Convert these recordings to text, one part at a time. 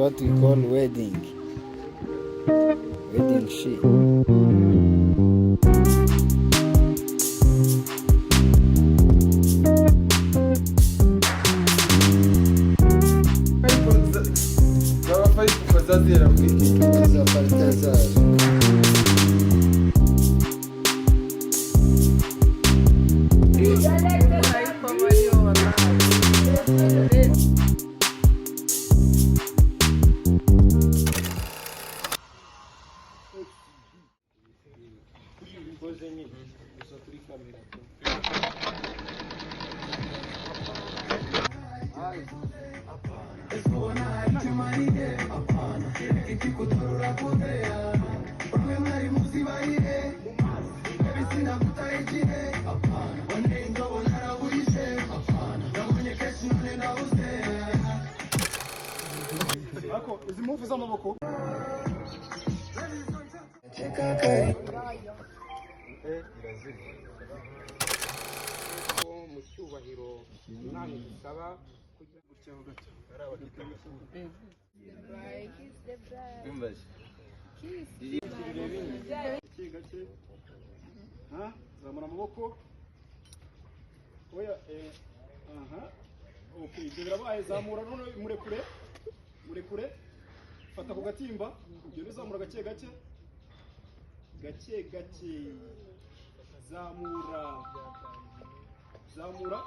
What we call wedding shit. Ariko zaba five bazazihera kuri iki? Izo parite zazo. Bikoze nyine gusa kuri kamera. Ariko izi move z'amaboko. Mu cyubahiro Imana idusaba kugira Gake gake, ha, zamura amaboko. Oya, aha, okay, ibyo birabaye. Zamura none, murekure, murekure, fata ku gatimba, ugenda uzamura gake gake, gake gake, zamura, zamura,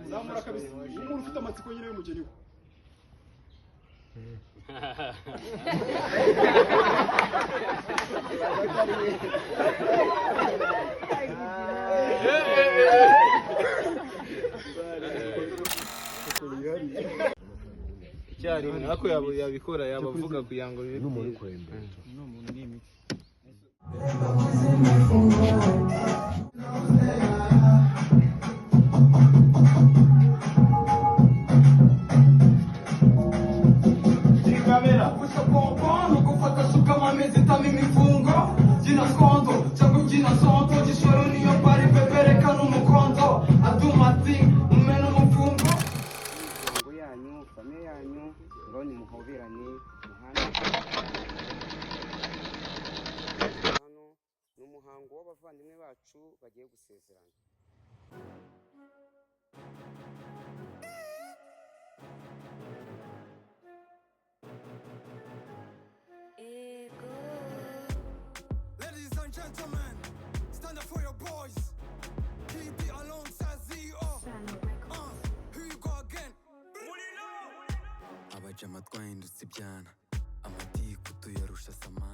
zamura kabisa. Umuntu ufite amatsiko nyine y'umugeni we. Icyarimwe, ariko yabikora yabavuga kugira ngo bibe byiza. Gusa pompon gufata sukama amezi itama imifungo byina skonto cyangwa ubyina sonto gishoro niyo pari peperekana umukondo adumati umena umufungo. Imiryango yanyu, famille yanyu, ngaho nimuhoberane, muhane. Hano ni umuhango w'abavandimwe bacu bagiye gusezerana. Ladies and gentlemen, stand up for your boys. TP alongside ZO. Here you go again. Abajama twahindutse ibyana, amatiku tuyarusha Samantha.